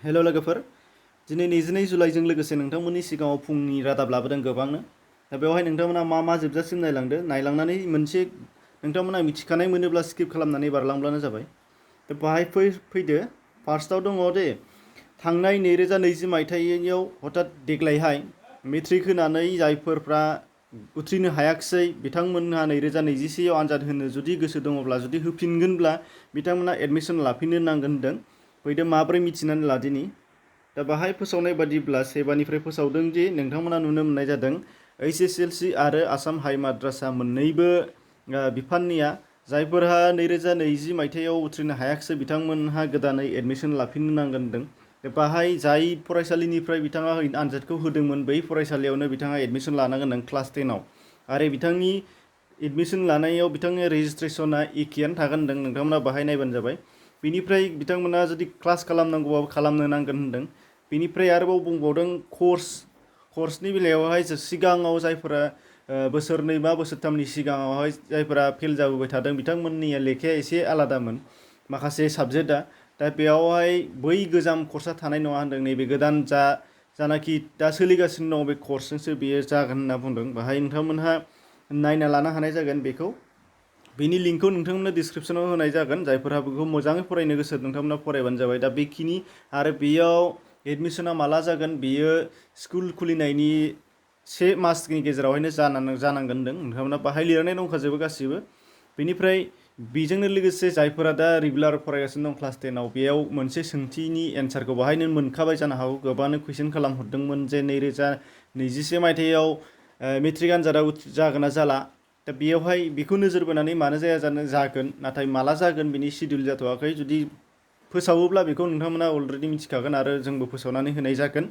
हेल' लोगोफोर दिनै 22 जुलाइजों लोगोसे नोंथांमोननि सिगाङाव फुंनि रादाब लाबोदों गोबांनो दा बेवहाय नोंथांमोना मा जोबजासिम नायलांदो नायलांनानै मोनसे नोंथांमोना मिथिखानाय मोनोब्ला स्किप खालामनानै बारलांब्लानो जाबाय दा बाहाय फैदो फार्स्टआव दङ दे थांनाय 2020 मायथाइयाव हठात देग्लायहाय मेट्रिक होनानै जायफोरफ्रा उथ्रिनो हायाखिसै बिथांमोनहा 2021 आव आनजाद होनो जुदि गोसो दङब्ला जुदि होफिनगोनब्ला बिथांमोना एडमिसन लाफिननो नांगोन होनदों फैदो माब्रै मिथिनानै लादिनि दा बाहाय फोसावनाय बादिब्ला सेबानिफ्राय फोसावदों दि नोंथांमोना नुनो मोननाय जादों HSLC आरो आसाम हाइ माद्रासा मोननैबो बिफाननिया जायफोरहा 2020 मायथाइयाव उथ्रिनो हायाखिसै बिथांमोनहा गोदानै एडमिसन लाफिननो नांगोन होनदों बाहाय जाय फरायसालिनिफ्राय बिथाङा आनजादखौ होदोंमोन बै फरायसालियावनो बिथाङा एडमिसन लानांगोन नों क्लास 10 आव आरो बिथांनि एडमिसन लानायाव बिथांनि रेजिस्ट्रेसना एखेयानो थागोन होनदों नोंथांमोना बाहाय नायबानो जाबाय बिनिफ्राय बिथांमोना जुदि क्लास खालामनांगौबाबो खालामनो नांगोन होनदों बिनिफ्राय आरोबाव बुंबावदों कर्सनि बेलायावहाय सिगाङाव जायफोरा बोसोरनै बा बोसोरथामनि सिगाङावहाय जायफोरा फेल जाबोबाय थादों बिथांमोननिया लेखाया एसे आलादामोन माखासे साबजेक्टआ दा बेयावहाय बै गोजाम कर्सआ थानाय नङा होनदों नैबे गोदान जानाखि दा सोलिगासिनो दङ बे कर्सजोंसो बेयो जागोन होनना बुंदों बाहाय नोंथांमोनहा नायना लानो हानाय जागोन बेखौ बेनि लिंकखौ नोंथांमोननो डिसक्रिप्सनाव होनाय जागोन जायफोरहा बेखौ मोजाङै फरायनो गोसो नोंथांमोना फरायबानो जाबाय दा बेखिनि आरो बेयाव एडमिसना माला जागोन बेयो स्कुल खुलिनायनि 1 मासनि गेजेरावहायनो जानांगोन होनदों नोंथांमोना बाहाय लिरनाय दंखाजोबो गासिबो बेनिफ्राय बेजोंनो लोगोसे जायफोरा दा रेगुलार फरायगासिनो दं क्लास 10 आव बेयाव मोनसे सोंथिनि एन्सारखौ बाहायनो मोनखाबाय जानो हागौ गोबाङानो कुइसन खालामहरदोंमोन जे 2021 मायथाइयाव मेट्रिक आनजादा जागोन ना जाला दा बेयावहाय बेखौ नोजोर बोनानै मानो जाया जागोन नाथाय माला जागोन बिनि शिडिउल जाथ'वाखै जुदि फोसावोब्ला बेखौ नोंथांमोना अलरेडि मिथिखागोन आरो जोंबो फोसावनानै होनाय जागोन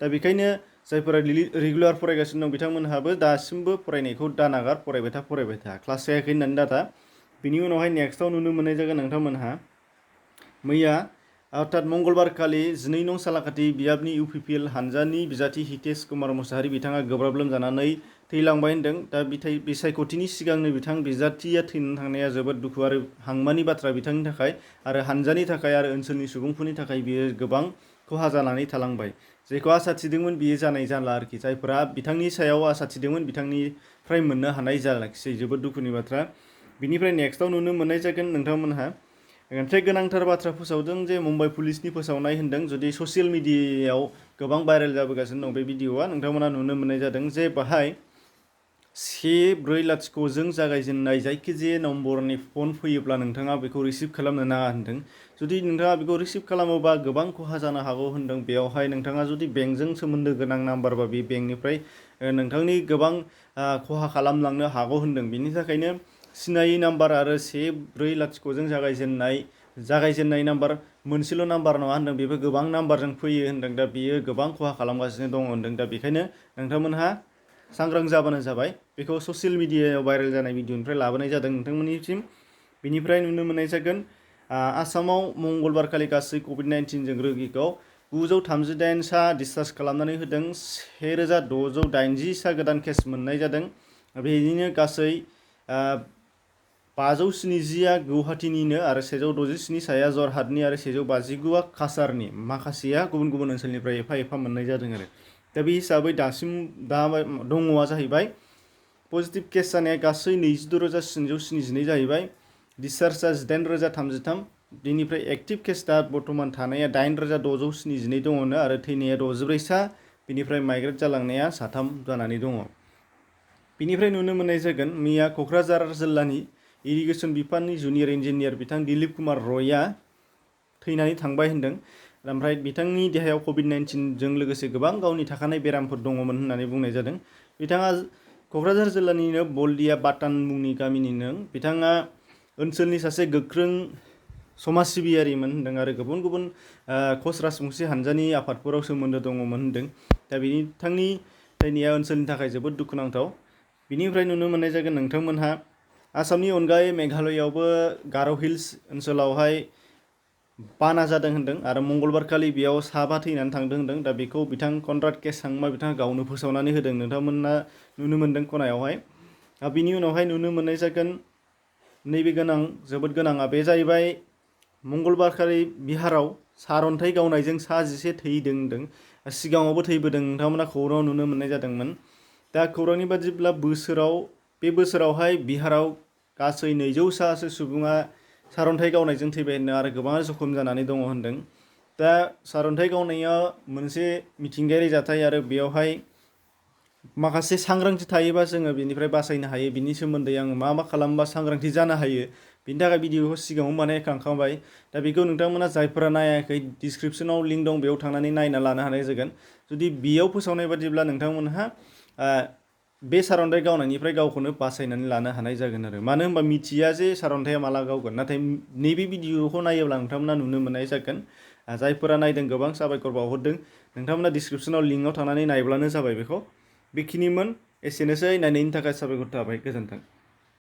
दा बेखायनो जायफोरा रेगुलार फरायगासिनो दं बिथांमोनहाबो दासिमबो फरायनायखौ दानागार फरायबाय था क्लास जायाखै होननानै दाथा बिनि उनावहाय नेक्स्टआव नुनो मोननाय जागोन नोंथांमोनहा मैया अर्थात मंगलबारखालि 12 नं सालाकाथि बियाबनि UPPL हानजानि बिजाथि हितेश कुमार मुसाहारि बिथाङा गोब्राब लोमजानानै थैलांबाय होनदों दा बिसायख'थिनि सिगांनो बिथां बिजाथिया थैनानै थांनाया जोबोद दुखु आरो हांमानि बाथ्रा बिथांनि थाखाय आरो हानजानि थाखाय आरो ओनसोलनि सुबुंफोरनि थाखाय बियो गोबां खहा जानानै थालांबाय जेखौ आसा थिदोंमोन बियो जानाय जाला आरोखि जायफोरा बिथांनि सायाव आसा थिदोंमोन बिथांनिफ्राय मोननो हानाय जायाखिसै जोबोद दुखुनि बाथ्रा बिनिफ्राय नेक्स्टआव नुनो मोननाय जागोन नोंथांमोनहा ओमफ्राय गोनांथार बाथ्रा फोसावदों जे मुम्बाइ पुलिसनि फोसावनाय होनदों जुदि ससियेल मिडियायाव गोबां भाइरेल जाबोगासिनो दं बे भिडिअआ नोंथांमोना नुनो मोननाय जादों जे बाहाय 1400 जों जागायजेननाय जायखिजाया नम्बरनि फन फैयोब्ला नोंथाङा बेखौ रिसिभ खालामनो नाङा होनदों जुदि नोंथाङा बेखौ रिसिभ खालामोबा गोबां खहा जानो हागौ होनदों बेयावहाय नोंथाङा जुदि बेंकजों सोमोन्दो गोनां नाम्बारबा बे बेंकनिफ्राय नोंथांनि गोबां खहा खालामलांनो हागौ होनदों बिनि थाखायनो सिनायै नाम्बार आरो 1400 जों जागायजेननाय नाम्बार मोनसेल' नाम्बार नङा होनदों बेबो गोबां नाम्बारजों फैयो होनदों दा बियो गोबां खहा खालामगासिनो दङ होनदों दा बेखायनो नोंथांमोनहा सांग्रां जाबानो जाबाय बेखौ ससियेल मिडियायाव भाइरेल जानाय भिडिअनिफ्राय लाबोनाय जादों नोंथांमोननिसिम बिनिफ्राय नुनो मोननाय जागोन आसामाव मंगलबारखालि गासै COVID-19 जों रोगिखौ 938 सा डिसचार्ज खालामनानै होदों 1680 सा गोदान केस मोननाय जादों बेनिनो गासै 570आ गुवाहाटीनिनो आरो 167 साया जरहाटनि आरो 159आ काछारनि माखासेया गुबुन गुबुन ओनसोलनिफ्राय एफा मोननाय जादों आरो दा बे हिसाबै दा दङआ जाहैबाय पजिटिभ केस जानाया गासै 26,772 जाहैबाय डिसचार्जआ 18,033 बेनिफ्राय एक्टिभ केस दा बर्थमान थानाया 8,672 दङनो आरो थैनाया 64 सा बेनिफ्राय माइग्रेट जालांनाया 3 जानानै दङ बिनिफ्राय नुनो मोननाय जागोन मैया क'क्राझार जिल्लानि इरिगेसन बिफाननि जुनियर इन्जिनियार बिथां दिलीप कुमार रयआ थैनानै थांबाय होनदों ओमफ्राय बिथांनि देहायाव COVID-19 जों लोगोसे गोबां गावनि थाखानाय बेरामफोर दङमोन होननानै बुंनाय जादों बिथाङा क'क्राझार जिल्लानिनो बलदिया बाटान मुंनि गामिनिनो बिथाङा ओनसोलनि सासे गोख्रों समाज सिबियारिमोन होनदों आरो गुबुन गुबुन कच राजबंसि हानजानि आफादफोराव सोमोन्दो दङमोन होनदों दा बिथांनि थैनाया ओनसोलनि थाखाय जोबोद दुखुनांथाव बिनिफ्राय नुनो मोननाय जागोन नोंथांमोनहा आसामनि अनगायै मेघालयआवबो गार' हिल्स ओनसोलावहाय बाना जादों होनदों आरो मंगलबारखालि बेयाव 7 थैनानै थांदों होनदों दा बेखौ बिथां कनराड के सांमा बिथाङा गावनो फोसावनानै होदों नोंथांमोना नुनो मोनदों खनायावहाय बिनि उनावहाय नुनो मोननाय जागोन नैबे जोबोद गोनाङा बे जाहैबाय मंगलबारखालि बिहाराव सारअन्थाइ गावनायजों सा 11 थैदों होनदों। सिगाङावबो थैबोदों नोंथांमोना खौराङाव नुनो मोननाय जादोंमोन। दा खौरांनि बादिब्ला बे बोसोरावहाय बिहाराव गासै 200 सुबुङा सारअन्थाइ गावनायजों थैबाय होनदों आरो गोबां जखम जानानै दङ होनदों। दा सारअन्थाइ गावनाया मोनसे मिथिंगायारि जाथाय आरो बेयावहाय माखासे सांग्रांथि थायोबा जोङो बेनिफ्राय बासायनो हायो। बिनि सोमोन्दै आङो मा खालामबा सांग्रांथि जानो हायो बिनि थाखाय भिडिअखौ सिगाङाव बानायखांबाय। दा बेखौ नोंथांमोना जायफोरा नायाखै डिसक्रिपसनाव लिंक दं, बेयाव थांनानै नायना लानो हानाय जागोन। जुदि बेयाव फोसावनाय बादिब्ला नोंथांमोनहा बे सारअन्थाइ गावनायनिफ्राय गावखौनो बासायनानै लानो हानाय जागोन आरो। मानो होनबा मिथिया जे सारअन्थाइया माला गावगोन, नाथाय नैबे भिडिअखौ नायोब्ला नोंथांमोना नुनो मोननाय जागोन। जायफोरा नायदों गोबां साबायखर बावहरदों। नोंथांमोना डिसक्रिपसनाव लिंकआव थांनानै नायब्लानो जाबाय। बेखिनिमोन, एसेनोसै। नायनायनि थाखाय साबायखर थाबाय। गोजोन्थों।